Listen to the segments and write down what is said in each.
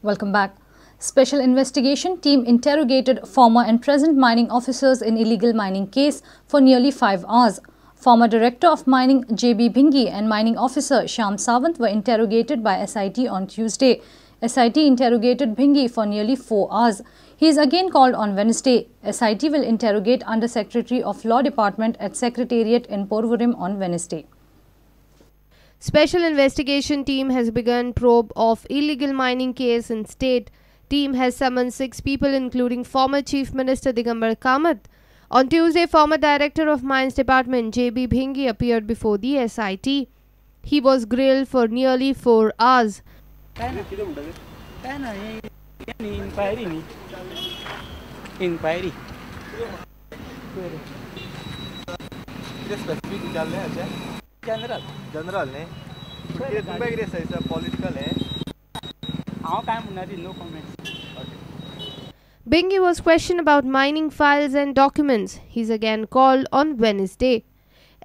Welcome back. Special investigation team interrogated former and present mining officers in illegal mining case for nearly 5 hours. Former Director of Mining J.B. Bhingi and mining officer Shyam Sawant were interrogated by SIT on Tuesday. SIT interrogated Bhingi for nearly 4 hours. He is again called on Wednesday. SIT will interrogate Under Secretary of Law Department at Secretariat in Porvorim on Wednesday. Special investigation team has begun probe of illegal mining case in state. Team has summoned 6 people including former Chief Minister Digambar Kamath. On Tuesday, former Director of Mines Department J.B. Bhingi appeared before the SIT. He was grilled for nearly 4 hours. Inquiry. General. General ne. Political. No comments. Bhingi was questioned about mining files and documents. He's again called on Wednesday.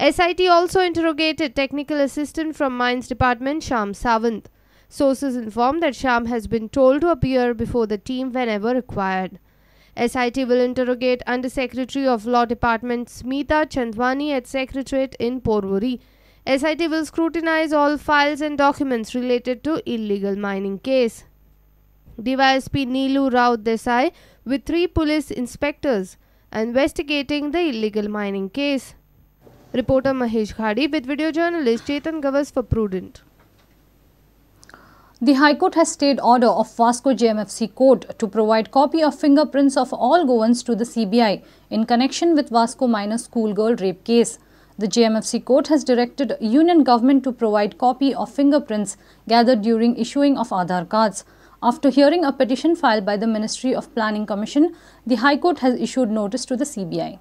SIT also interrogated technical assistant from Mines Department Shyam Sawant. Sources informed that Shyam has been told to appear before the team whenever required. SIT will interrogate Under Secretary of Law Department Smita Chandwani at Secretariat in Porvorim. SIT will scrutinize all files and documents related to illegal mining case. DYSP Neelu Rao Desai with 3 police inspectors investigating the illegal mining case. Reporter Mahesh Khadi with video journalist Chetan Gavas for Prudent. The High Court has stayed order of Vasco JMFC Court to provide copy of fingerprints of all Goans to the CBI in connection with Vasco minor schoolgirl rape case. The JMFC Court has directed Union Government to provide copy of fingerprints gathered during issuing of Aadhaar cards. After hearing a petition filed by the Ministry of Planning Commission, the High Court has issued notice to the CBI.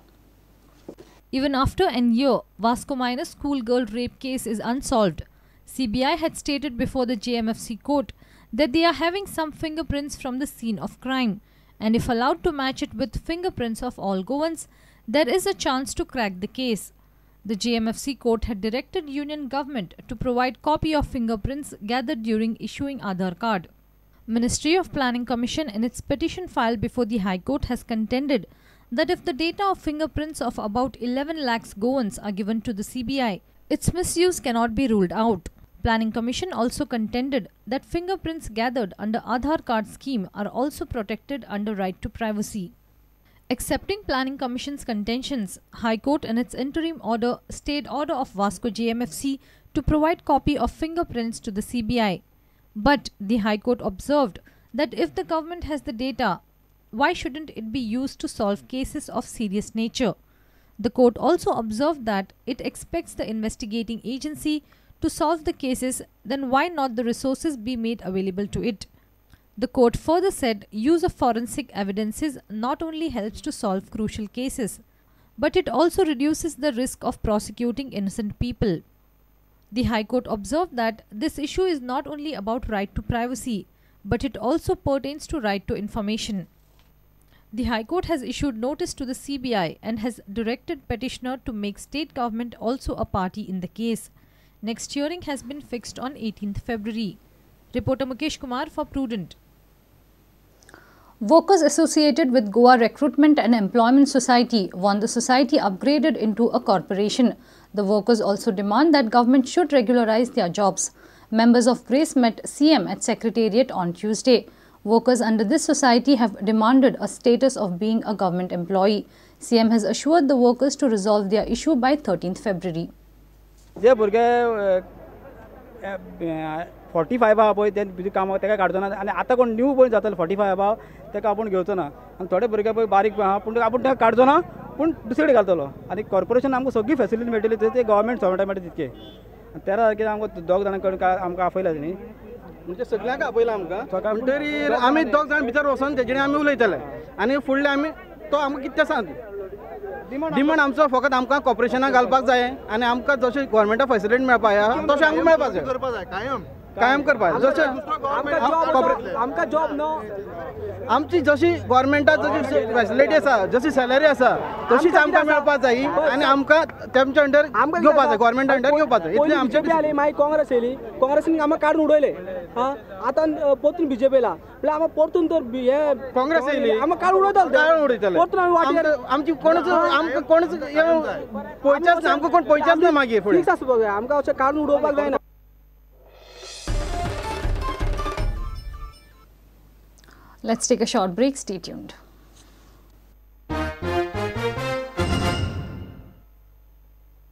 Even after an year, Vasco minor schoolgirl rape case is unsolved. CBI had stated before the JMFC court that they are having some fingerprints from the scene of crime, and if allowed to match it with fingerprints of all Goans, there is a chance to crack the case. The JMFC court had directed Union Government to provide copy of fingerprints gathered during issuing Aadhaar card. Ministry of Planning Commission in its petition filed before the High Court has contended that if the data of fingerprints of about 11 lakhs Goans are given to the CBI, its misuse cannot be ruled out. Planning Commission also contended that fingerprints gathered under Aadhaar card scheme are also protected under right to privacy. Accepting Planning Commission's contentions, High Court in its interim order stayed order of Vasco JMFC to provide copy of fingerprints to the CBI. But the High Court observed that if the government has the data, why shouldn't it be used to solve cases of serious nature? The court also observed that it expects the investigating agency to solve the cases, then why not the resources be made available to it? The court further said use of forensic evidences not only helps to solve crucial cases, but it also reduces the risk of prosecuting innocent people. The High Court observed that this issue is not only about right to privacy, but it also pertains to right to information. The High Court has issued notice to the CBI and has directed petitioner to make state government also a party in the case. Next hearing has been fixed on 18th February. Reporter Mukesh Kumar for Prudent. Workers associated with Goa Recruitment and Employment Society want the society upgraded into a corporation. The workers also demand that government should regularize their jobs. Members of GRACE met CM at Secretariat on Tuesday. Workers under this society have demanded a status of being a government employee. CM has assured the workers to resolve their issue by 13th February. जे भुरगे 45 आहा पळय ते कामाक तेका काडचो ना आनी आतां कोण न्यू पळय जातलो 45 आहा तेका आपूण घेवचो ना आनी थोडे भुरगे पळय बारीक आहा पूण आपूण तेका काडचो ना पूण दुसरे कडेन घालतलो आनी कॉर्पोरेशन आमकां सगळी फेसिलिटी मेळटली ते गव्हर्मेंट सर्वंटा मेळटा तितके आनी तेरा तारखेर आमकां दोग जाणां कडेन आमकां आपयला तेणी म्हणजे सगळ्यांक आपयला आमकां म्हणटरी आमी दोग जाण भितर वचोन तेजेर आमी उलयतले आनी फुडले आमी तो आमकां कितें सांग डिमांड आमचो फकत आमकां कॉर्पोरेशनाक घालपाक जाय आनी आमकां जशें गव्हर्मेंटा फेसिलिटी मेळपाक जाय तशें आमकां मेळपाक जाय करपाक जाय कायम कायम करपाक जशें आमकां जॉब नो आमची जशी गव्हर्मेंटाक जशी फॅसिलिटी आसा जशी सॅलरी आसा तशीच आमकां मेळपाक जाय आनी आमकां तेमच्या अंडर घेवपाक जाय गव्हर्मेंटा अंडर घेवपाक जाय. इतलें आमचें. बीजेपी आली मागीर काँग्रेस येयली काँग्रेसीन आमकां काडून उडयले. आं आतां परतून बीजेपी येयला म्हणल्यार आमकां परतून तर हे काँग्रेस येयली आमकां काडून उडयतले काडून उडयतले परतून आमी वाटेर आमची कोणूच आमकां कोणूच पळोवचेच ना आमकां कोण पळोवचेच ना मागीर फुडें फिक्स आसपाक जाय आमकां अशें काडून उडोवपाक जायना. Let's take a short break. Stay tuned.